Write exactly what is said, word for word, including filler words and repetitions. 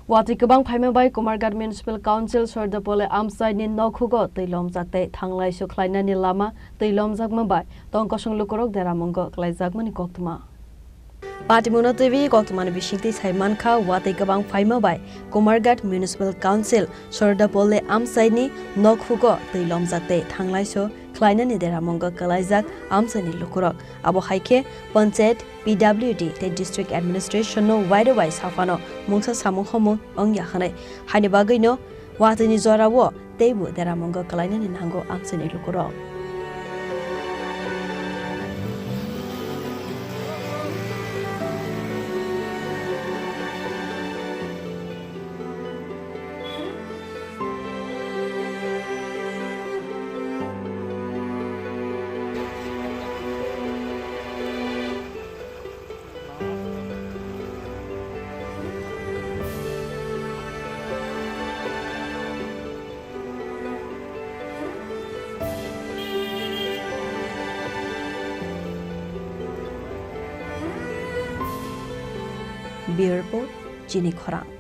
Watwi kwbang phaima bai Kumarghat Municipal Council Sordapole amchaini nokhugo twi lomjak tei thanglaiso khlainani lama twi lomjakma bai tongkosong lukurok deramungo kwlaijakmani koktwma. Patimungno twiwi koktwmani bisingtwi sai mankha, watwi kwbang phaima bai Kumarghat Municipal Council Sordapole amchaini nokhugo twi lomjak tei thanglaiso khlainani deramungo kwlaijak amchaini lukurok. Abo hai khe Panchayat, P W D tei District Administration no wairwi bai saphano mungsa samung homung wngya hwnwi. Haini bagwino watwini jorao teibo deramungo kwlainani nango amchaini lukurok. Bureau Report, Chini Khorang.